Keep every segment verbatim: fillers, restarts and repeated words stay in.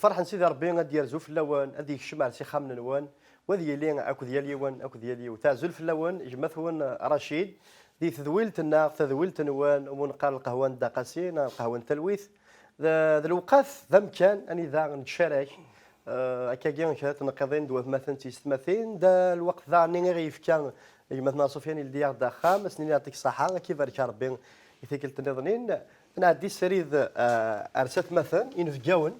Ferḥen Sidi Ṛebbi ad d-yerzu fell-awen, ad d-yekcem ar s ixxamen-nwen, u ad yili akked yal yiwen, akked yal yiwet. Azul fell-awen, gma-twen Racid, di tedwilt-nneɣ, tadwilt-nwen, umi neqqar lqahwa n Dda Qasi, neɣ lqahwa n talwit. D, d lewqat, d amkan anida nettcarak, eh, akkagi kra n tneqqiḍin d watmaten d tiyessetmatin. D lweqt daɣen i ɣ-yefka gma-tneɣ Sufyan, ildi-yaɣ-d axxam, ad s-nini yeɛṭik ṣṣeḥḥa, ad k-ibarek Ṛebbi i tikkelt nniḍen. Nɛeddi srid, eh, ar satmaten, inebgawen.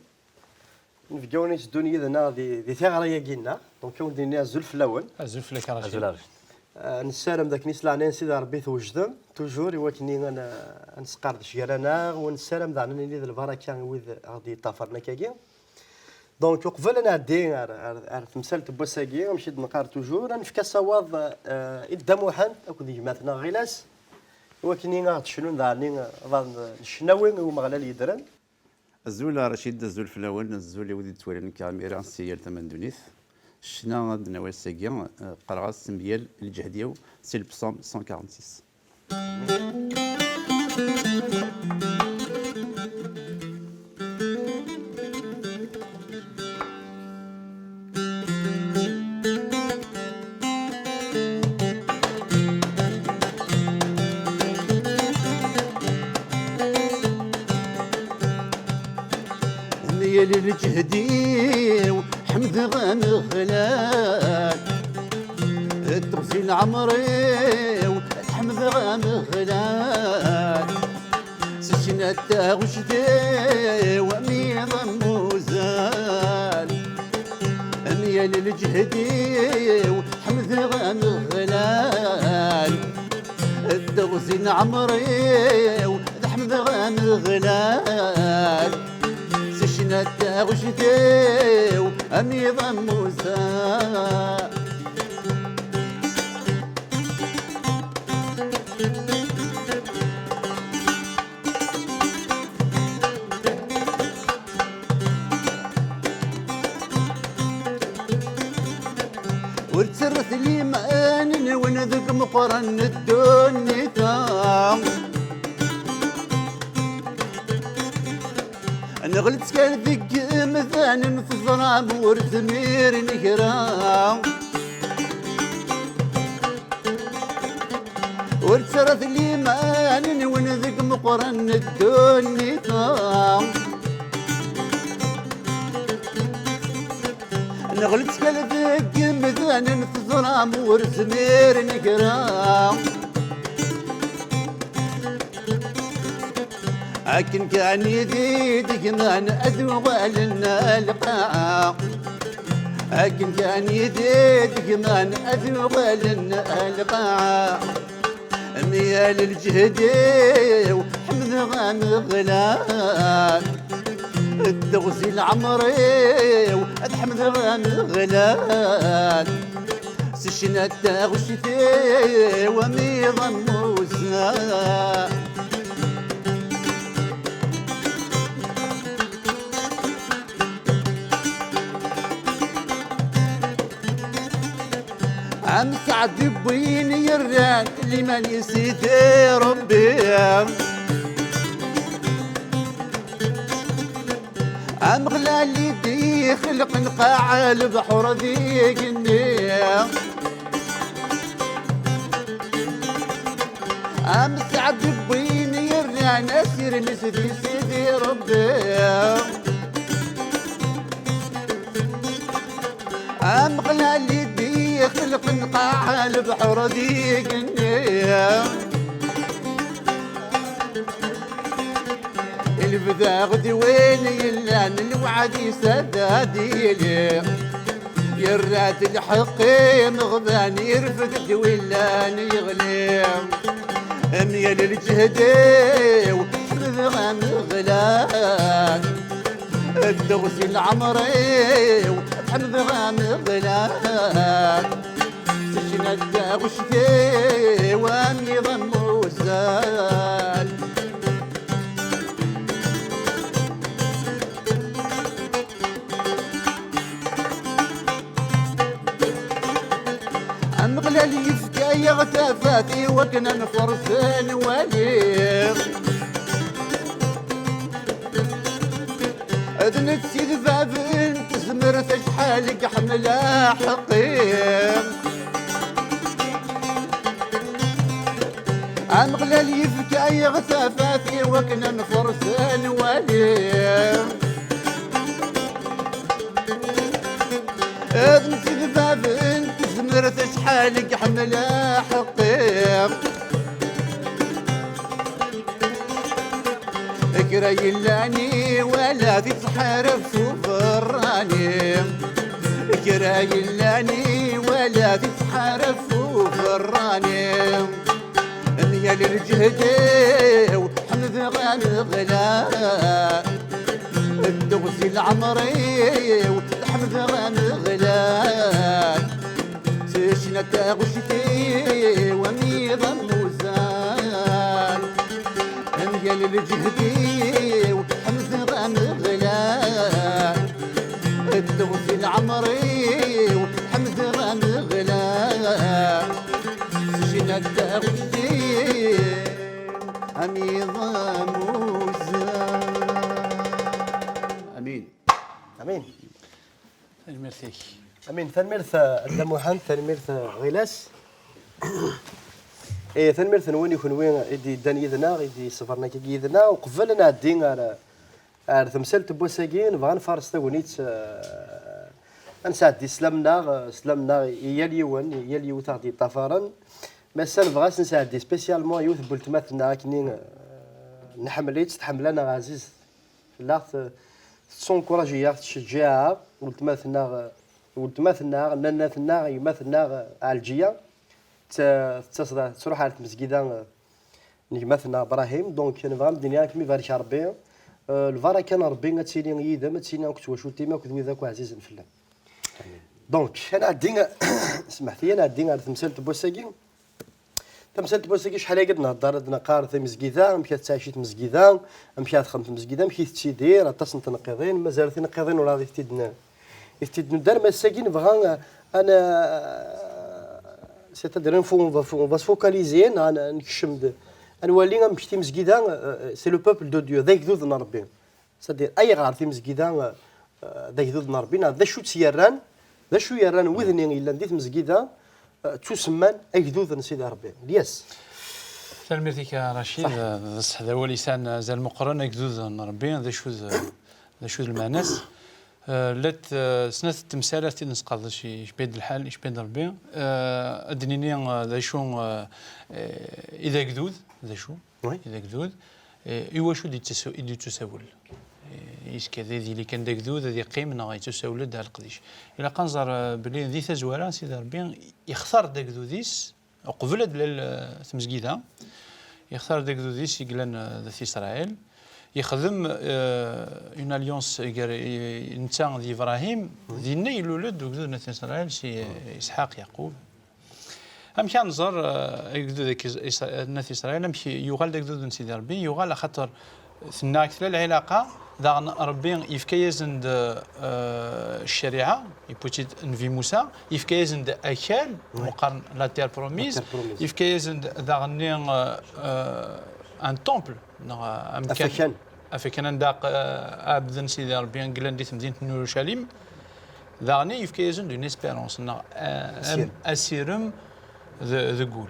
Inebgawen i itteddun yid-neɣ di, di tiɣri-agi-nneɣ. Donc, ad wen-d-nini azul fell-awen. Azul fell-ak a Racid. Azul a Racid. Eh, nessaram d akken s leɛnaya n Sidi Ṛebbi twejdem, toujours, i wakken i ad n-, ad nesqerdec gar-aneɣ, u nessaram daɣen ad nili d lbaraka i wid i ɣ-d-yeṭṭafaren akkagi. Donc, uqbel ad nɛeddi ar, ar, ar temsalt n wass-agi, amek i d-neqqar toujours, ad nefk asawaḍ, eh, i Dda Muḥend akked gma-tneɣ Ɣilas, i wakken i aɣ-d-cnun daɣen, eh, baḍ n ccnawi i Umeɣlal yeddren. Azul a Racid, azul fell-awen, azul i wid yettwalin nekk imir-a si yal tama n ddunit. Ccna ad d-nawi ass-agi, eh, qqareɣ-as s myal lǧehd-iw, si lebṣam cent quarante-six. Myal lǧehd-iw, ḥemdeɣ Ameɣlal. Teɣzi n leɛmer-iw, ḥemdeɣ Ameɣlal. S ccna d taɣect-iw, amiḍan n uzal. Myal lǧehd-iw, ḥemdeɣ Ameɣlal. Teɣzi n leɛmer-iw, ad ḥemdeɣ Ameɣlal. S ccna d taɣect-iw, amiḍan n uzal. Ur ttarrat liman-nwen deg Meqqran n ddunit-a. Neɣli-tt kan deg yimdanen, teẓram ur zmiren kra. Ur ttarrat liman-nwen deg Meqqran n ddunit-a. Neɣli-tt kan deg yimdanen, teẓram ur zmiren kra. Akken kan i d-idegman ad uɣalen lqaɛa. Akken kan i d-idegman ad uɣalen lqaɛa. Myal lǧehd-iw, ḥemdeɣ Ameɣlal. Teɣzi n leɛmer-iw, ad ḥemdeɣ Ameɣlal. S ccna d taɣect-iw, amiḍan n uzal. Am Sɛd n win yerran liman i Sidi Ṛebbi. Ameɣlal i d-ixelqen lqaɛa, lebḥer d igenni. Am Sɛd n win yerran asirem-is di Sidi Ṛebbi. Ameɣlal i d-ixelqen lqaɛa, lebḥer d igenni. Lebda d win yellan, lweɛd-is ad d-yili. Yerra-d lḥeqq i imeɣban, irfed-d win llan yeɣli. Myal lǧehd-iw, ḥemdeɣ Ameɣlal. Teɣzi n leɛmer-iw, ḥemdeɣ Ameɣlal. S ccna d taɣect-iw, amiḍan n uzal. Ameɣlal yefka-yaɣ tafat i wakken ad nferṣ nwali. D netta i d bab n tezmert, acḥal i iḥemmel aḥeqqi. Ameɣlal yefka-yaɣ tafat i wakken ad nferres ad nwali. D netta i d bab n tezmert, acḥal i iḥemmel aḥeqqi. Kra yellan iwala-t ittḥarab s uberrani. Kra yellan iwala-t ittḥarab s uberrani. Myal lǧehd-iw ḥemdeɣ Ameɣlal. Ddeɣ si leɛmer-iw ḥemdeɣ Ameɣlal. Tecna taɣect-iw am yiḍ am uzal. Myal lǧehd-iw ḥemdeɣ Ameɣlal. Ddeɣ si leɛmer-iw ḥemdeɣ Ameɣlal. Tecna taɣect-iw am yiḍ am uzal. Amin. Amin. Tanemmirt-ik. Amin, tanemmirt a Dda Muḥend, tanemmirt a Ɣilas. Eh, tanemmirt-nwen i kenwi i d-yeddan yid-neɣ, i d-yesbren akkagi yid-neɣ. Uqbel ad nɛeddi ar, ar temsalt n wass-agi, nebɣa ad nfares tagnit, eh, ad nesɛeddi sslam-nneɣ, eh, sslam-nneɣ i yal yiwen, i yal yiwet aɣ-d-yeṭṭafaren. Massa nebɣa ad s-nesɛeddi spécialement yiwet n weltma-tneɣ akkenni, eh, nḥemmel-itt, tḥemmel-aneɣ ɛziz fell-aɣ, t-, tettunkuraj-iyi-aɣ, tettcejjiɛ-aɣ, weltma-tneɣ, weltma-tneɣ, nanna-tneɣ, yemma-tneɣ, Ɛelǧiya, t-, tettas-, tettruḥ ɣer tmezgida n gma-tneɣ Brahim. Donc nebɣa ad m-d-nini ad kem-ibarek Ṛebbi. Euh, lbaraka n Ṛebbi ad tili yid-m, ad tili akked twacult-im, akked wid akk ɛzizen fell-am. Donc ad nɛeddi, smeḥt-iyi, ad nɛeddi ɣer temsalt n wass-agi. Tamsalt n wass-agi, acḥal aya i d-nhedder, ad d-neqqar timezgida, amek ad tettɛici tmezgida, amek ad texdem tmezgida, amek i tettidir, aṭas n tneqqiḍin, mazal tinqqiḍin ur i t-id-n-, i t-id-nuder, ma ass-agi nebɣa, eh, ad n-, c'est-à-dire, on va, on va se focaliser, neɣ ad n-, nekcem-d, ad nwali amek timezgida, eh, c'est le peuple de Dieu, d agdud n Ṛebbi. C'est-à-dire, ayɣer timezgida, euh, d agdud n Ṛebbi, neɣ d acu tt-yerran, d acu yerran wid-nni yellan di tmezgida, euh, ttusemman agdud n Sidi Ṛebbi? Yes. Tanemmirt-ik a Racid. Ṣaḥ. D ṣṣeḥ, d awal yesɛan azal meqqren, agdud n Ṛebbi, d acu d, d acu d lmeɛna-s. Euh, llant, euh, snat n temsal ad t-id-nesqerdec, icba-d lḥal, icba-d Ṛebbi. Euh, ad d-nini, euh, d acu, euh, euh, i d agdud, d acu? Oui. I d agdud. Eh, i wacu i d-yettas-, i d-yettusawel? Eh, yeskaddeb ad yili kan d agdud, ad yeqqim, neɣ yettusawel-d ar leqdic? Ilaq ad nẓer, eh, belli di tazwara, Sidi Ṛebbi yextar-d agdud-is, uqbel ad d-tlal, eh, tmezgida, yextar-d agdud-is i yellan, eh, d At Isṛayil, yexdem, eh, une alliance gar, eh, netta d Ibṛahim, dinna ilul-d ugdud n At Isṛayil, si, eh, Isḥaq, Yeɛqub. Amek ad nẓer, eh, agdud n Is-, Is-, n At Isṛayil, amek yuɣal d agdud n Sidi Ṛebbi? Yuɣal axaṭer tenna-ak tella lɛilaqa, daɣen Ṛebbi yefka-yasen-d, eh, ccariɛa, yewwi-tt-id Nnbi Musa, yefka-yasen-d akal, meqqaren la terre promise, la terre promise, yefka-yasen-d daɣenni, eh, eh, un temple, neɣ, eh, amkan, afakan, afakan anda, eh, ɛebden Sidi Ṛebbi, yellan di temdint n Urucalim. Daɣen yefka-yasen-d une espérance, neɣ, eh, asirem, asirem de, de wul.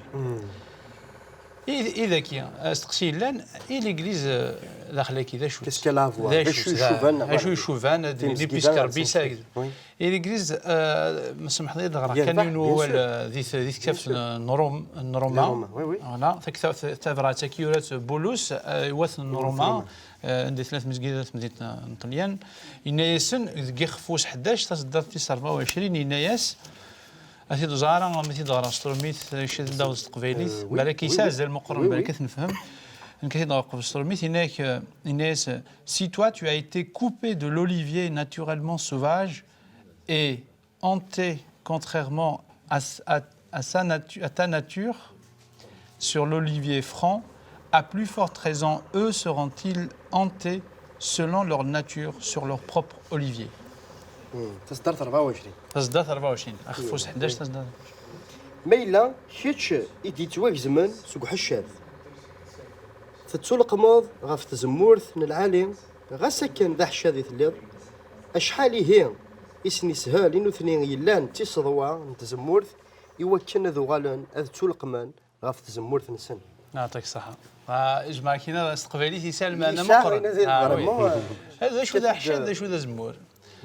I, i daki, asteqsi yellan, i l'église, eh, daxel-agi, d acu-tt? Qu'est-ce qu'elle a à voir? D acu-tt? D acu icuban, d acu icuban, ad d-nini, puisque Ṛebbi yesɛa agdud. Oui. I l'église, eh, ma tsemḥeḍ-iyi ad ɣreɣ kan yiwen wawal, eh, di t-, di tektabt n, n Ṛum-, n Ṛuma. Ṛuma, oui, oui. Voilà, taktabt, tabrat-agi yurat Bulus, eh, i wat n Ṛuma. Eh, anda tella tmezgida, tamdint n, n Ṭelyan. Yenna-yasen, deg ixef wis ḥdac, taseddart tis rebɛa u ɛecrin, yenna-yas, ad t-id-uẓeɣ ara, ma t-id-ɣreɣ s trumit, eh, kečč ad t-id-taweḍ s teqbaylit, euh, oui, balak yesɛa azal meqqren, balak ad t-nefhem. Nekk ad t-id-ɣreɣ s trumit, yenna-yak, eh, yenna-yas, eh, si toi tu as été coupé de l'olivier naturellement sauvage et hanté contrairement à s-, à, à sa natu-, à ta nature, sur l'olivier franc, à plus forte raison, eux seront-ils hantés selon leur nature sur leur propre olivier. Hmm. Taseddart rebɛa u ɛecrin. Taseddart rebɛa u ɛecrin. Axef wis ḥdac, taseddart. Ma yella kečč i d-yettwagezmen seg uḥeccad, tettuleqmeḍ ɣef tzemmurt n lɛali, Ɣas akken d aḥeccad i telliḍ, acḥal ihi i sen-ishel i nutni yellan d tiseḍwa n tzemmurt i wakken ad uɣalen ad ttuleqqmen ɣef tzemmurt-nsen? Yeɛṭik ṣṣeḥḥa. Ah, jemɛeɣ kina s teqbaylit yesɛa lmeɛna meqqren. Ah, oui. D acu d aḥeccad, d acu d azemmur?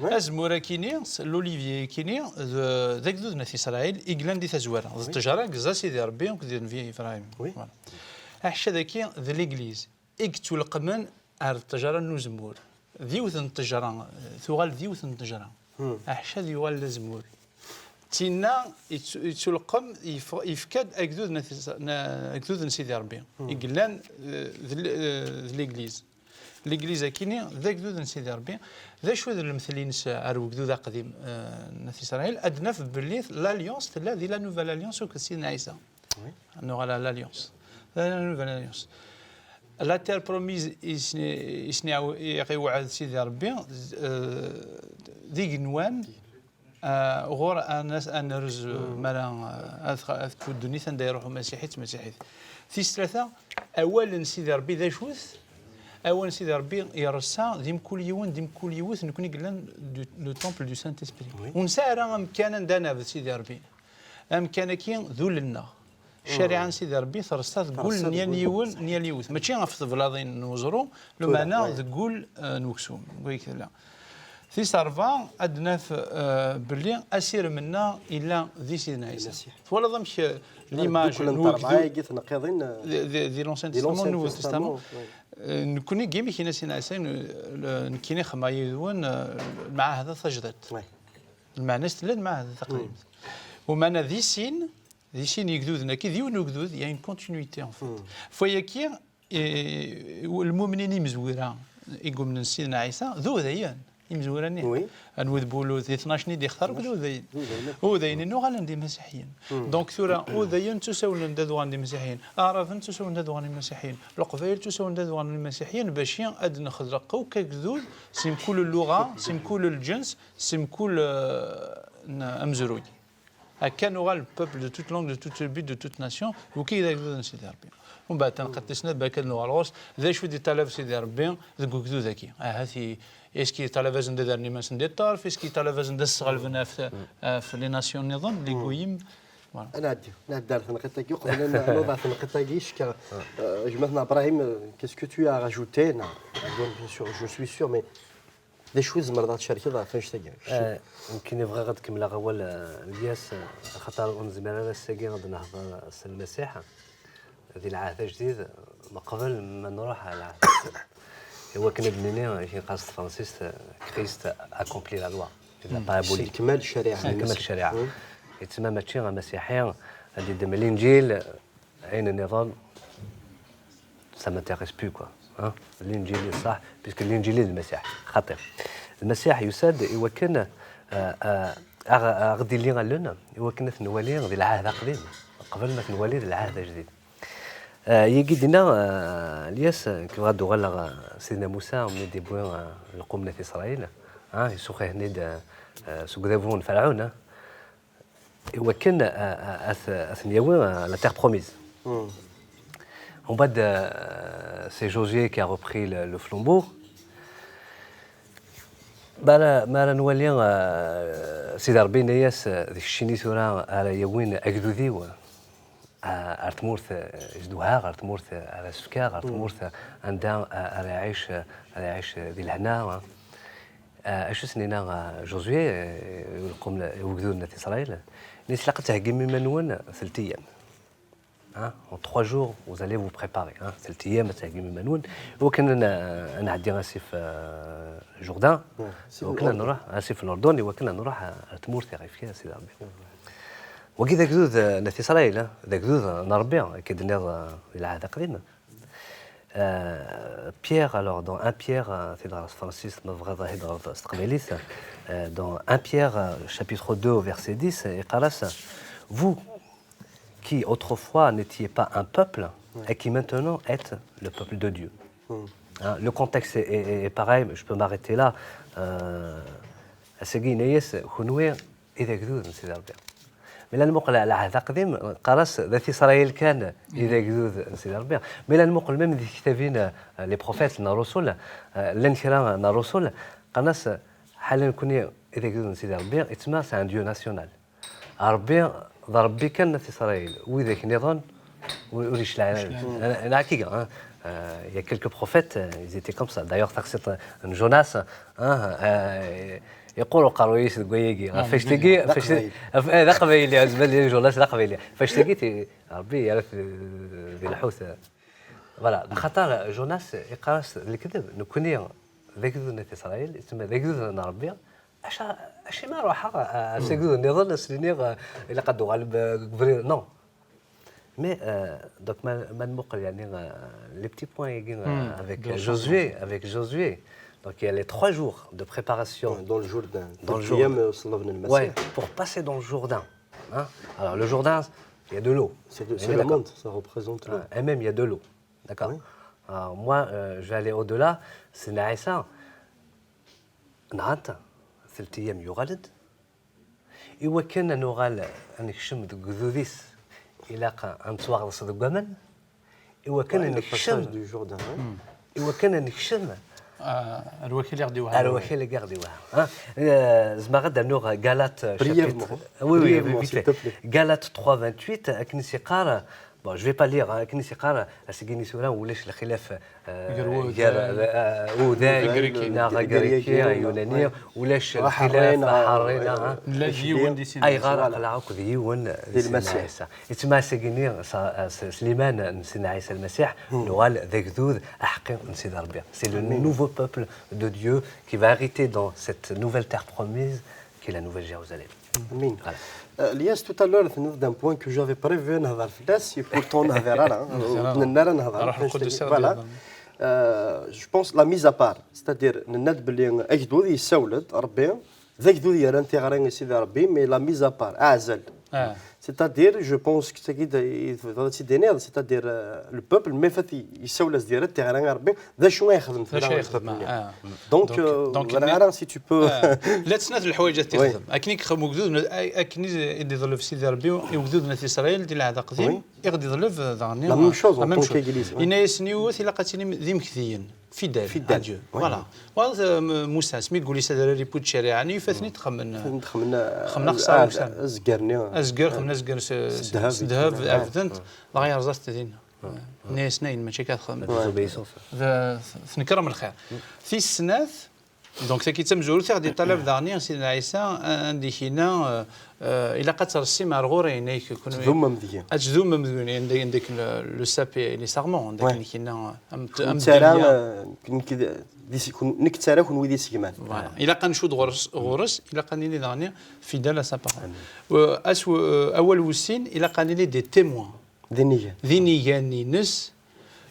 Azemmur akini, l'olivier-akini, d, d agdud n At Isṛayil i yellan di tazwara. D ṭṭejra i yeẓẓa Sidi Ṛebbi akked Nnbi Ibṛahim. Voilà. Aḥeccad-agi d l'église i yettwaleqqmen ar ṭṭejra n uzemmur. D yiwet n ṭṭejra, tuɣal d yiwet n ṭṭejra. Aḥeccad yuɣal d azemmur. Tinna yettu-, yettuleqqem, yef-, yefka-d agdud n At Is-, n, agdud n Sidi Ṛebbi. I yellan, eh, d l-, eh, d l'église. L'église akini d agdud n Sidi Ṛebbi. D acu d lemtel-ines ar wegdud aqdim, eh, n At Isṛayil? Ad naf belli l'alliance tella di la nouvelle alliance akked Sidna Ɛisa. Nuɣal ar l'alliance. La nouvelle alliance. La terre promise i sen-, i sen-, i ɣ-iwɛed Sidi Ṛebbi, eh, d igenwan, eh, ɣur ad nas-, ad nerz, eh, mi ara, eh, ad, ad tfud ddunit anda iruḥ umasiḥi d tmasiḥit. Tis tlata, awal n Sidi Ṛebbi d acu-t? Awal n Sidi Ṛebbi ireṣṣa di mkul yiwen, di mkul yiwet, nekni yellan du, le temple du Saint-Esprit. Ur nesɛi ara amkan anda ad nɛbed Sidi Ṛebbi. Amkan-agi d ul-nneɣ. Ccariɛa n Sidi Ṛebbi treṣṣa deg wul n yal yiwen, n yal yiwet. Mačči ɣef teblaḍin n weẓru, lumeɛna deg wul, eh, n weksum, deg wayeg tella. Tis ṛebɛa, ad naf, eh, belli asirem-nneɣ illa di Sidna Ɛisa. Twalaḍ amek, eh, l'image n wegdud, di, di, di l'Ancien Testament, Nouveau Testament. Eh, nekkni deg yimi kina Sidna Ɛisa, n-, l-, nekkini xemma yid-wen, eh, lmeɛahda tajdiṭ. Lmeɛna-s tella lmeɛahda taqdimt. Umeɛna di sin, di sin yegduden-agi, d yiwen ugdud, il y a une continuité, en fait. F wayagi, eh, lmumnin imezwura, i yumnen s Sidna Ɛisa, d udayen, imezwura-nni. Anwa d Bulud, di tnac-nni d-ixtar, d udayen. Udayen-nni uɣalen d imasiḥiyen. Donc tura, udayen ttusawlen-d ad uɣalen d imasiḥiyen. Aɛraben ttusawlen-d ad uɣalen d imasiḥiyen. Leqbayel ttusawlen-d ad uɣalen d imasiḥiyen, baci ad nexleq akk agdud, si mkul lluɣa, si mkul lǧens, si mkul, eh, n-, amezruy. Akka nuɣal peuple de toute langue, de toute tribu, de toute nation, wiki d agdud n Sidi Ṛebbi. Umbeɛd tanqiḍt tis snat, balak ad nuɣal ɣur-s, d acu d-iṭalab Sidi Ṛebbi deg ugdud-agi? Ahat i, est-ce que iṭalab-asen-d ad rren iman-nsen di ṭṭerf? Est-ce que iṭalab-asen-d ad sɣelben ɣef, ɣef les nations nniḍen, les goyim? Voilà. Ad nɛeddi, nɛeddi ar tenqiḍt-agi, uqbel ad nuɣal ɣer tenqiḍt-agi, cekkeɣ, euh, gma-tneɣ Brahim, euh, qu'est-ce que tu as rajouté? Non, je, bien sûr, je suis sûr, mais d acu i tzemreḍ ad tcerkeḍ ɣef annect-agi? Eh, nekkini bɣiɣ ad kemmleɣ awal, eh, Lyas, eh, axaṭer ur nezmir ara ass-agi ad nehḍer s Lmasiḥ di lɛahd ajdid, meqbel ma nruḥ ɣer lɛahd ajdid. I wakken ad d-nini, akken qqaren s tefransist, eh, Christ accomplit la loi. Di la parabole. S lekmal ccariɛa. S lekmal ccariɛa. Yettma mačči amasiḥi ad d-iddem Linǧil, ayen nniḍen, ça m'intéresse plus, quoi. Hein? Linǧil i ṣṣeḥ, puisque Linǧil i d Lmasiḥ. Xaṭi. Lmasiḥ yusa-d i wakken, euh, euh, aɣ-, aɣ-, d-illi allen, i wakken ad t-nwali di lɛahd aqdim, qbel ma t-nwali di lɛahd ajdid. Euh, yagi dinna, euh, Lyas, euh, nekk bɣiɣ ad d-uɣaleɣ, euh, Sidna Musa, mi d-iwwi, euh, lqum n At Isṛayil, hein, isuxix-nni-d, euh, euh, seg udabu n Ferɛun, hein. I wakken, a, a, a t-, a ten-yawi, a, la terre promise. Umbeɛd, euh, c'est Josué qui a repris le, le flambeau. Mi ara, mi ara nwali, euh, Sidi Ṛebbi yenna-yas, euh, d keččini tura ara yawin agdud-iw, euh, ar tmurt, euh, i s-d-wehhaɣ, ar tmurt, euh, ara s-fkeɣ, ar tmurt, euh, anda, euh, ara iɛic, euh, ara iɛic, euh, di lehna, euh. Ah, acu s-nina, ah, Josué, eh, i ulqum n, i ugdud n At Isṛayil? Nni-as, ilaq ad theggim iman-nwen telt ayyam. Ah, en trois jours, vous allez vous préparer, ah, telt ayyam ad theggim iman-nwen. I wakken ad n-, ad nɛeddi asif, eh, Jourdain, i wakken ad nruḥ, asif Lurdun, i wakken ad nruḥ, eh, ar tmurt i ɣ-yefka Sidi Ṛebbi. Wagi d agdud, eh, n At Isṛayil, ah, d agdud, eh, n Ṛebbi, akka i d-tenniḍ, eh, di lɛahd aqdim. Euh, Pierre, alors, dans un Pierre, euh, c'est dans Francis, ma bɣiḍ ad heḍṛeḍ s teqbaylit, euh, dans un Pierre, euh, chapitre deux, au verset dix, iqqar-as, vous qui autrefois n'étiez pas un peuple, et qui maintenant êtes le peuple de Dieu. Hein, le contexte est, est, est pareil, je peux m'arrêter là. Euh, ass-agi, yenna-yas, kunwi d agdud n Sidi Ṛebbi. Mi la nmuqel lɛehd aqdim, qqar-as d At Isṛayil kan i d agdud n Sidi Ṛebbi. Mi la nmuqel même di tektabin, euh, les prophètes n ṛṛusul, euh, llan kra n ṛṛusul, qqaren-as ḥala nekni i d agdud n Sidi Ṛebbi, yettma c'est un Dieu national. Ṛebbi d Ṛebbi kan n At Isṛayil, widak nniḍen ur ur yeclaɛ ara. Neɣ akka, hein. Euh, il y a quelques prophètes, euh, ils étaient comme ça. D'ailleurs, taxit n Jonas, hein, euh, yeqqur uqerruy-is deg wayagi. Ɣef wayagi, d aqbayli. Ɣef, eh, d aqbayli, azmal n Jonas d aqbayli. Ɣef wayagi, ti-, Ṛebbi yerra-t di lḥut. Voilà, axaṭer Jonas yeqqar-as d lekdeb, nekni d agdud n At Isṛayil, yettma d agdud n Ṛebbi, aca-, acimi ruḥeɣ, eh, s agdud nniḍen, a s-iniɣ, eh, ilaq ad d-uɣal deg ubrid? Non. Mais, euh, donc, ma, ma nmuqel, yani, euh, les petits points, yani, euh, avec Josué, avec Josué. Donc, il y a les trois jours de préparation dans le Jourdain. Dans le Jourdain. Ouais, pour passer dans le Jourdain. Hein. Alors, le Jourdain, il y a de l'eau. C'est de, c'est le monde, ça représente l'eau. Et même, il y a de l'eau. D'accord. Oui. Alors, moi, euh, je vais aller au-delà. C'est Naïssa. Nɣan-t, telt ayyam yuɣal-d. Iwakken ad nuɣal ad nekcem deg ugdud-is, ilaq ad nettwaɣḍes deg waman. Iwakken ad nekcem, iwakken ad nekcem ar wakal i ɣ-d-iwehhan. Ar wakal i ɣ-d-iwehhan. Zemreɣ ad d-rnuɣ Galates, chapitre, oui, oui, vite fait. Galates trois vingt-huit, akken i s-iqqar, bon, je vais pas lire, hein, akken i s-iqqar, ass-agi-nni tura ulac lxilaf, euh, gar, euh, uday neɣ agriki, yunani, ulac lxilaf, aḥerri neɣ, hein. Nella d yiwen di Sidna Ɛisa. Ayɣer aql-aɣ akk d yiwen di Sidna Ɛisa? Yettma ass-agi-nni s liman n Sidna Ɛisa Lmasiḥ, nuɣal d agdud aḥeqqi n Sidi Ṛebbi. C'est le nouveau peuple de Dieu qui va hériter dans cette nouvelle terre promise, qui est la Nouvelle Jérusalem. Amin. Voilà. Euh, Lias, tout à l'heure, tu nous d'un point que j'avais prévu, نهضر فلاس, et pourtant, نهضر, voilà. Voilà. Euh, je pense la mise à part, c'est-à-dire, nenna-d belli agdud yessawel-d Ṛebbi, d agdud yerran tiɣri i Sidi Ṛebbi, mais la mise à part, aɛzal. C'est-à-dire, je pense que c'est-à-dire, euh, le peuple, mais fait, yessawel-as-d yerra tiɣri i Ṛebbi, d acu ay yexdem tura le peuple-nni? Donc, euh, donc, si tu peux. La snat lḥwayeǧ ad t-ixdem. Akken i yexdem ugdud, akken i d-iḍleb Sidi Ṛebbi i ugdud n At Isṛayil di lɛehd aqdim, i ɣ-d-iḍleb daɣen. La même chose, en tant qu'église. Yenna-yasen yiwet, ilaq ad tinim d imektiyen, fidèles à Dieu. Voilà. Wa, euh, Musa, asmi yeggul-is ad ara ripud ccariɛa-nni, yufa-ten-id xemmen, xemmen axeṣṣar, azger-nni. Azger, xemmen azger s ddheb, ɛebden-t, dɣa yerẓa-t dinna. Yenna-yasen ayen mačči akka txedmem. Désobéissance. Tnekrem lxir. Tis snat, donc, tagi d tamezwarut i ɣ-d-iṭalab daɣen Sidna Ɛisa, a-, anda i k-yenna, euh, euh, ilaq ad tressim ar ɣur-i, yenna-yak kunwi. Ad tdummem deg-i. Ad tdummem deg-i, anda, anda akken le, le sapet et les sarments, anda akken i k-yenna, am t-, am tara, euh, nekk d, d is-, kun-, nekk ttara kunwi d isegman. Voilà. Ilaq ad ncudd ɣur-s, ɣur-s, ilaq ad nili daɣen fidèles à sa parole. Amin. Euh, as-, euh, awal wis sin, ilaq ad nili des témoins. D inigan. D inigan-ines,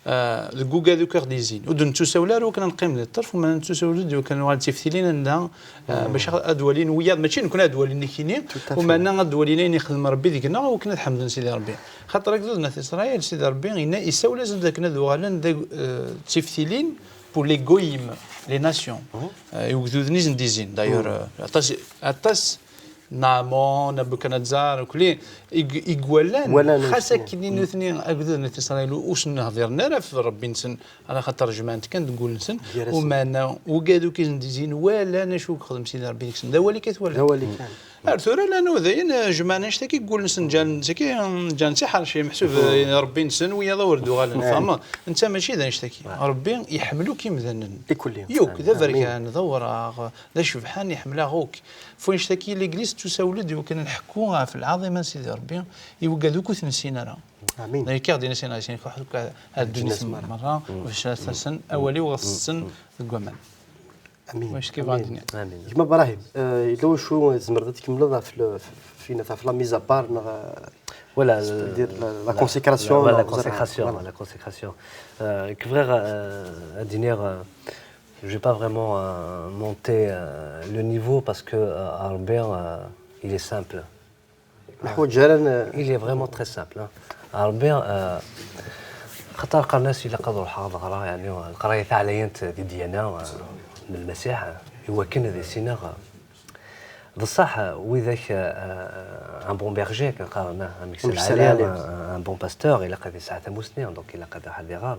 ah, deg ugad akk i ɣ-d-izzin. Ur d-nettusawel ara wakken ad neqqim di ṭṭerf, umeɛna nettusawel-d wakken ad nuɣal d tiftilin anda, ah, bac ad walin wiyaḍ, mačči nekkni ad walin nekkini, umeɛna ad walin ayen ixdem Ṛebbi deg-neɣ, wakken ad ḥemden Sidi Ṛebbi. Xaṭer agdud n At Isṛayil, Sidi Ṛebbi yenna, isawel-asen-d akken ad uɣalen d ag-, eh, d tiftilin pour les goyim, les nations. Ah, i ugduden i sen-d-izzin. D'ailleurs, eh, aṭas, aṭas Naaman, Nabukadnezzar, ukli, i g-, i gwalan, xas akken i nutni agdud n At Isṛayil ur sen-nehdiren ara ɣef Ṛebbi-nsen, ala xaṭer jemɛen-t kan deg wul-nsen, umeɛna ugad akk i sen-d-izzin, walan acu i yexdem Sidi Ṛebbi deg-sen. D awal i kat walan. D awal i kan. Ar tura llan udayen, eh, jemɛen annect-agi deg wul-nsen, ǧǧan-, ǧǧan-tt i ḥerci, meḥsub, eh, Ṛebbi-nsen, wiyaḍ a ur d-uɣalen. Fehmeḍ? Netta mačči d annect-agi. Ṛebbi iḥemmel akk imdanen. Yakk, d aberkan, d awraɣ, d acebḥan, iḥemmel-aɣ akk. F wannect-agi, Legliz tettusawel-d i wakken ad nḥekku ɣef lɛaḍima n Sidi Ṛebbi i wigad akk ur t-nessin ara. Amin. D ayen i ɣ-d-yenna Sidna Ɛisa, ad ddun merra, ur d-ttasen, awal-iw ɣef-sen deg waman. Amin. Wannect-agi bɣan ad d-iniɣ. Amin. Gma Brahim, euh, yella wacu tzemreḍ ad tkemmleḍ ɣef le, f-, f-, ɣef la mise à part, neɣ, euh, c'est-à-dire la, la consécration, voilà, la consécration, voilà. La consécration. Euh, nekk bɣiɣ, euh, ad d-iniɣ, euh, je vais pas vraiment, euh, monter, euh, le niveau parce que, euh, Ṛebbi, euh, il est simple. Neḥwaǧ ara n- Il est vraiment très simple, hein. Ṛebbi, euh, xaṭer qqaren-as ilaq ad ruḥeɣ ad ɣreɣ, yani, leqraya taɛlayant di ddyana, euh, n Lmasiḥ, euh, i wakken ad issineɣ, euh, D ṣṣeḥ, widak, euh, un bon berger, akken qqaren, ah, ameksa lɛali, un, un bon pasteur, ilaq ad yesɛa tamusni, donc ilaq ad iruḥ ad iɣer.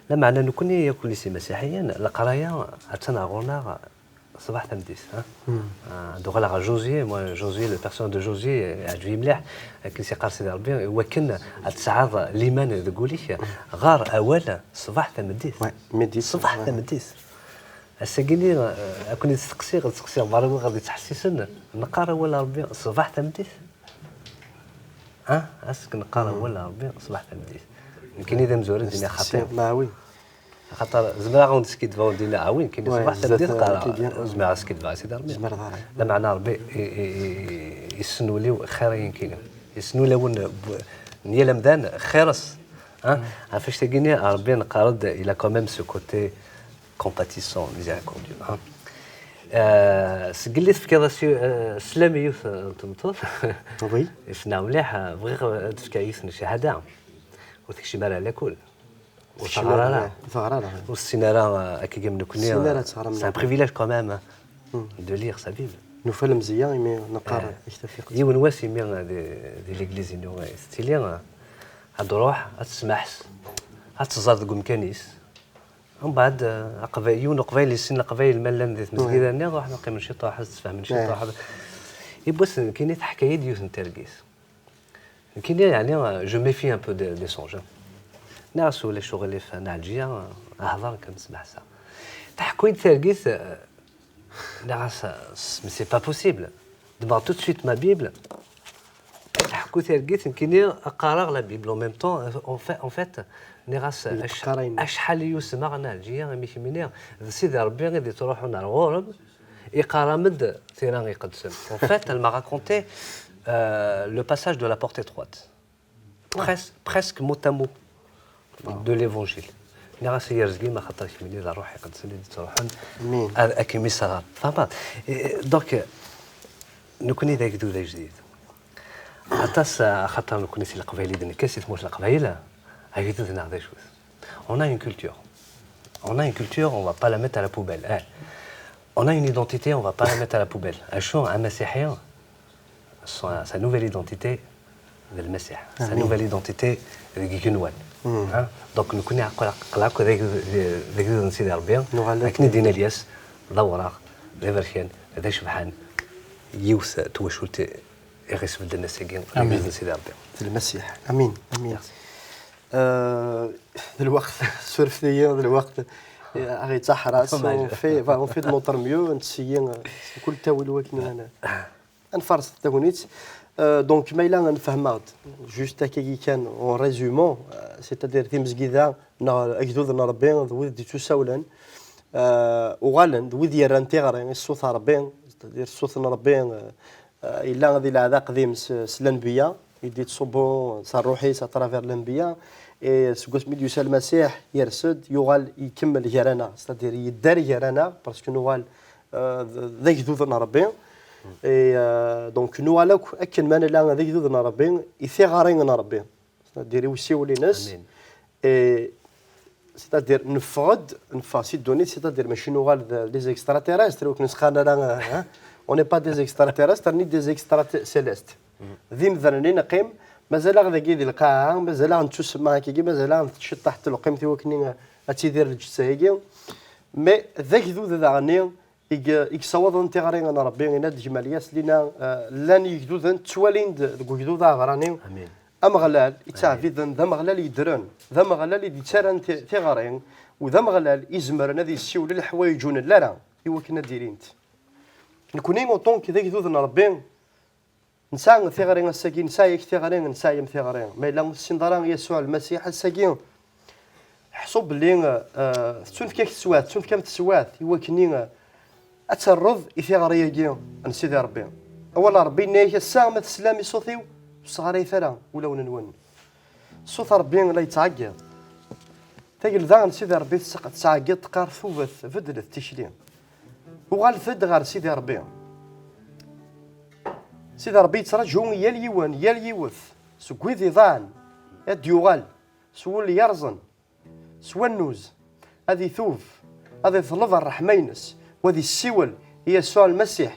Lameɛna nekkni, akk les imasiḥiyen, leqraya attan ɣur-neɣ ṣṣbeḥ tameddit, ah. Ah, ad uɣaleɣ ɣer Josué, moi, Josué, le personnage de Josué, iɛǧeb-iyi mliḥ, akken i s-yeqqar Sidi Ṛebbi, i wakken ad tesɛuḍ liman deg wul-ik, ɣer awal ṣṣbeḥ tameddit. Ouais, midi, ṣṣbeḥ tameddit. Ass-agi-nni, eh, ad ken-id-steqsiɣ, ad steqsiɣ berra wid ɣer d-yettḥessisen, neqqar awal n Ṛebbi ṣṣbeḥ tameddit? Ah, ass-, neqqar awal n Ṛebbi ṣṣbeḥ tameddit. Nekkini d amezwaru, ad d-iniɣ xaṭi. Bah oui. Axaṭer zemreɣ ad wen-d-skidbeɣ, wen-d-iniɣ, ah oui, nekkini ṣṣbeḥ tameddit qqareɣ, ur zmireɣ ad skidbeɣ a Sidi Ṛebbi. Lameɛna Ṛebbi i, i, i, yessen ul-iw xir-iyi nekkini. Yessen ulawen n, n yal amdan xir-s. Ah, ɣef annect-agi-nni, Ṛebbi neqqar-d, il a quand même ce côté compatissant, miséricordieux, hein. Euh, seg yelli tefkiḍ-as yu-, euh, sslam i yiwet, euh, n tmeṭṭut. Oui. Ssneɣ mliḥ, euh, bɣiɣ, euh, ad d-fkeɣ yiwet n cchada. Ur tekcim ara lakul. Ur teɣɣar ara. Ur teɣɣar ara. Ur tessin ara, euh, akka am nekkni, c'est un privilège quand même, hein, de lire sa Bible. Nufa lemzeyya imi neqqar, euh, aktafiq. Yiwen wass imi, euh, di, di l'église-inu, euh, tettili, euh, ad d-truḥ, ad tesmeḥs, ad tẓer deg umkan-is. Mbeɛd, eh, aqba-, yiwen uqbayli, sin leqbayel ma llan di tmezgida-nni, ruḥen ad qqimen ciṭuḥ, ad sfehmen ciṭuḥ. Yiwwas nekkini teḥka-yi-d yiwet n targit. Nekkini, yeɛni, eh, je méfie un peu des, des songes, hein. Nniɣ-as ulac uɣilif a Nna Ɛelǧiya, eh, hder kan smeḥ sa. Teḥku-yi-d targit, eh, nniɣ-as, eh, mais c'est pas possible. Ddmeɣ tout de suite ma Bible. Teḥku targit, nekkini qqareɣ la Bible en même temps, en fait, en fait, nniɣ-as, acḥal i usmeɣ a Nna Ɛelǧiya, imi kemmini d Sidi Ṛebbi i d-ittruḥun ar ɣur-m, iqqar-am-d tira iqedsen. En fait, elle m'a raconté, euh, le passage de la porte étroite. Presque, presque mot à mot de l'Évangile. Nniɣ-as, ay arezg-im, axaṭer kemmini d Ṛṛuḥ Iqedsen i d-ittruḥun ad, ad kem-isɣer. Tfehmeḍ? Eh, donc, nekkni d agdud ajdid. Aṭas, axaṭer nekkni si Leqbayel i d-nekka, si tmurt n Leqbayel, agdud-nneɣ d acu-t? On a une culture. On a une culture, on va pas la mettre à la poubelle. Eh. On a une identité, on va pas la mettre à la poubelle. Acu, amasiḥi, sa, sa nouvelle identité d Lmasiḥ. Sa nouvelle identité deg igenwan. Hein? Donc, nekkni aql-, aql-, akk d agdud, d agdud n Sidi Ṛebbi. Akken i d-yenna Lyas, d awraɣ, d aberkan, d acebḥan, yiwet n twacult i ɣ-isbedden ass-agi, d agdud n Sidi Ṛebbi. D Lmasiḥ. Amin. Amin. Merci. Euh, d lweqt, surfet-iyi, d lweqt, eh, aɣ-yettaḥras, on fait, voilà, on fait de notre mieux, ntess-iyi, eh, s mkul ttawil wakken ad, ad nfares tagnit. Euh, donc, ma yella nfehmeɣ-d, juste akkagi kan, en résumant, euh, c'est-à-dire timezgida, neɣ agdud n Ṛebbi, d wid d-ittusawlen, euh, uɣalen, d wid yerran tiɣri i ṣṣut n Ṛebbi, c'est-à-dire ṣṣut n Ṛebbi, euh, Euh, yella di leɛda aqdim s, s lanbiya, i d-yettṣubbu s ṛṛuḥ-is à travers lanbiya, et seg wasmi d-yusa Lmasiḥ, yers-d, yuɣal ikemmel gar-aneɣ, c'est-à-dire yedder gar-aneɣ, parce que nuɣal, euh, d, d agdud n Ṛebbi. Et, euh, donc, nuɣal akk akken ma nella d agdud n Ṛebbi, i tiɣri n Ṛebbi. C'est-à-dire i usiwel-ines. Amin. Et, c'est-à-dire, neffeɣ-d, neffeɣ si ddunit, c'est-à-dire, mačči nuɣal d, des extraterrestres, ur k-nesqan ara, hein? On n'est pas des extraterrestres, ni des extracélestes. D imdanen i neqqim, mazal-aɣ dagi di lqaɛa, mazal-aɣ nettusemma akkagi, mazal-aɣ nettciṭṭaḥ telqimt i wakken ad tidir lǧetta-agi. Mais d agdud daɣen i i, i yessawaḍen tiɣri n Ṛebbi, yenna-d gma Lyas, lina, eh, llan yegduden ttwalin-d deg ugdud aɛebṛani. Amin. Ameɣlal yettɛebbiden, d Ameɣlal yeddren, d Ameɣlal i d-yettarran ti-, tiɣri, u d Ameɣlal izemren ad yessiwel i leḥwayeǧ ur nelli ara i wakken ad d-ilint. Nekni, en tant que d agdud n Ṛebbi, Nesɛa tiɣri ass-agi, nesɛa yak tiɣri, nesɛa yam tiɣri. Ma yella ur tessineḍ ara Yasuɛ Lmasiḥ ass-agi, ḥṣu belli, eh, tettunefk-ak teswiɛt, tettunefk-am teswiɛt i wakken, eh, ad terreḍ i tiɣri-agi n Sidi Ṛebbi. Awal n Ṛebbi yenna-yak ass-a, ma teslam i ṣṣut-iw, ur sseɣrayet ara ulawen-nwen. Ṣṣut n Ṛebbi la yettɛeggiḍ. Tagelda n Sidi Ṛebbi tettaq-, tettɛeggiḍ, teqqar: "Tubet, beddlet tikli. Uɣalet-d ɣer Sidi Ṛebbi." Sidi Ṛebbi yettraǧu yal yiwen, yal yiwet seg wid iḍaɛen ad d-yuɣal s wul yerẓen, s wannuz, ad itub, ad iṭleb ṛṛeḥma-ines, u ad issiwel i Yasuɛ Lmasiḥ,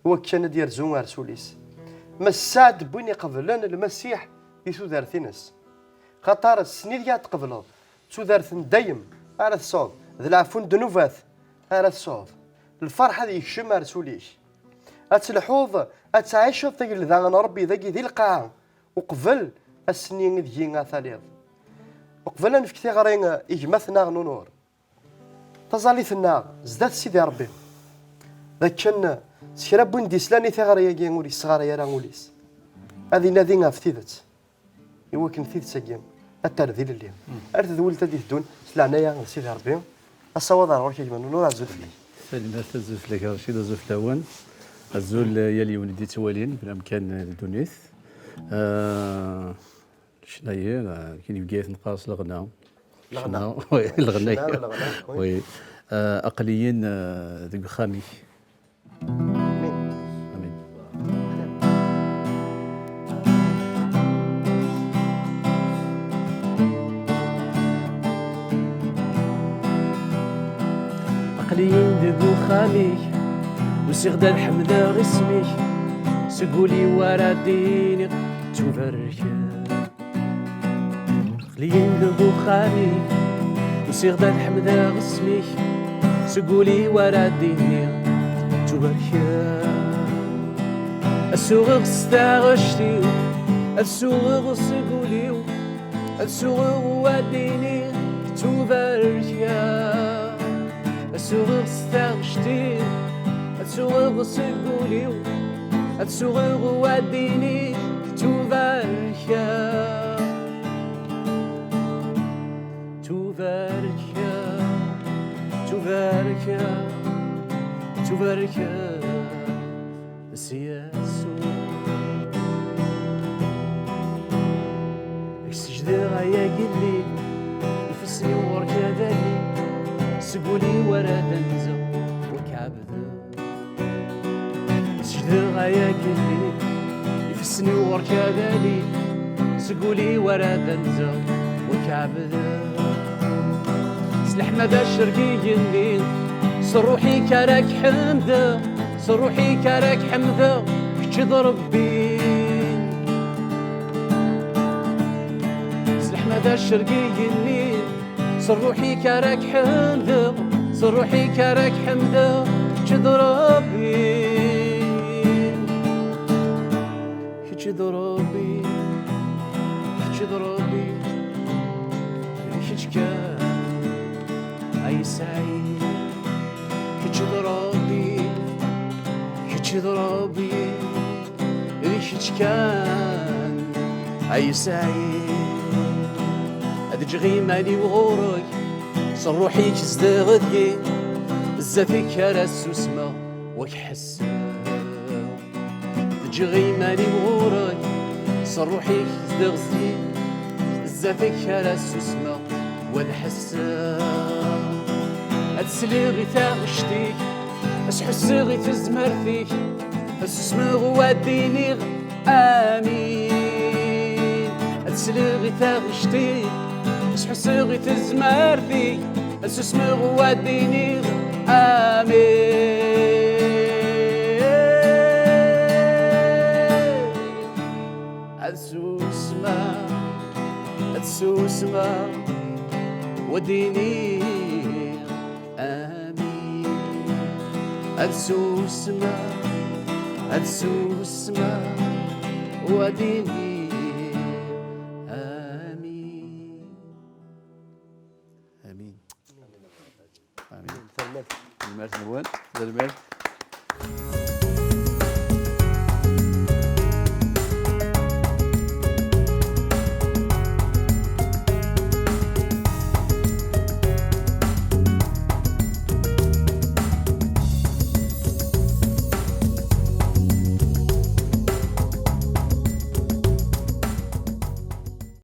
Wakken ad d-yerzu ar sul-is. Ma sseɛd n win iqeblen Lmasiḥ di tudert-ines. Xaṭer s nnig ad tqebleḍ d tudert n dayem ara tesɛuḍ, d leɛfu n ddnubat ara tesɛuḍ. Lferḥ ad yekcem ar sul-ik. Ad telḥuḍ, ad tɛiceḍ tagelda n Ṛebbi dagi di lqaɛa, uqbel ass-nni ideg ad taliḍ. Uqbel ad nefk tiɣri i gma-tneɣ Nunur. Taẓallit-nneɣ zdat Sidi Ṛebbi. D akken s kra n win d-islan i tiɣri-agi ur yesɣaray ara ul-is. Ad inadi ɣef tidet. I wakken tidet-agi ad terr d ilelli. Ar tedwilt ad d-iteddun s leɛnaya n Sidi Ṛebbi. Asawaḍ ar ɣur-k a gma Nunur, azul fell-ak. Tanemmirt, azul fell-ak a Racid, azul fell-awen. Azul, eh, yal yiwen i d-ittwalin, bla amkan, eh, di ddunit. Eh, Ccna-yi, eh, akken i Bgayet neqqar-as leɣna. Leɣna. Ccna, oui, leɣna. Ccna, leɣna, oui. Oui. Eh, aql-iyi-n, eh, deg uxxam-ik. Amin. Amin. Aql-iyi deg uxxam-ik, usiɣ-d ad ḥemdeɣ isem-ik, seg wul-iw ara d-iniɣ, ttubarek. Aql-iyi deg uxxam-ik, usiɣ-d ad ḥemdeɣ isem-ik, seg wul-iw ara d-iniɣ, ttubarkeɣ. Ad suɣeɣ s taɣect-iw, ad suɣeɣ seg wul-iw, ad suɣeɣ u ad d-iniɣ, ttubarkeɣ. Ad suɣeɣ s taɣect-iw, ad suɣeɣ seg wul-iw, ad suɣeɣ u ad d-iniɣ, ttubarkeɣ. Ttubarkeɣ, ttubarkeɣ, ttubarkeɣ s Yasuɛ. Ak sejdeɣ ay agellid, ifassen-iw ɣur-k ad alin, seg wul-iw ara d-anzeɣ, wa k-ɛebdeɣ. Sejdeɣ ay agellid, ifassen-iw ɣur-k ad alin, seg wul-iw ara d-anzeɣ, wa k-ɛebdeɣ. S leḥmada cerkigenni, s ṛṛuḥ-ik ara k-ḥemdeɣ, s ṛṛuḥ-ik ara k-ḥemdeɣ, kečč d Ṛebbi. S leḥmada cerkigenni, s ṛṛuḥ-ik ara k-ḥemdeɣ, s ṛṛuḥ-ik ara k-ḥemdeɣ, kečč d Ṛebbi. Kečč d Ṛebbi, kečč d Ṛebbi, d kečč kan ay sɛiɣ. Kečč d Ṛebbi, kečč d Ṛebbi, d kečč kan ay sɛiɣ. Ad ǧǧeɣ iman-iw ɣur-k, s ṛṛuḥ-ik zdiɣ deg-i, zdat-k ara ssusmeɣ, wa k-ḥesseɣ. Ǧǧiɣ iman-iw ɣur-k, s ṛṛuḥ-ik zdiɣ zdi-, zdat-k ara ssusmeɣ, wa d ḥesseɣ. Ad sliɣ i taɣect-ik, ad s-ḥusseɣ i tezmert-ik, ad ssusmeɣ u ad d-iniɣ amin. Ad sliɣ i taɣect-ik, ad s-ḥusseɣ i tezmert-ik, ad susmeɣ u ad d-iniɣ amin. Ad susmeɣ, ad susmeɣ u ad d-iniɣ amin. Ad susmeɣ, ad susmeɣ u ad d-iniɣ amin. Amin. Amin. Tanemmirt-nwen. Tanemmirt.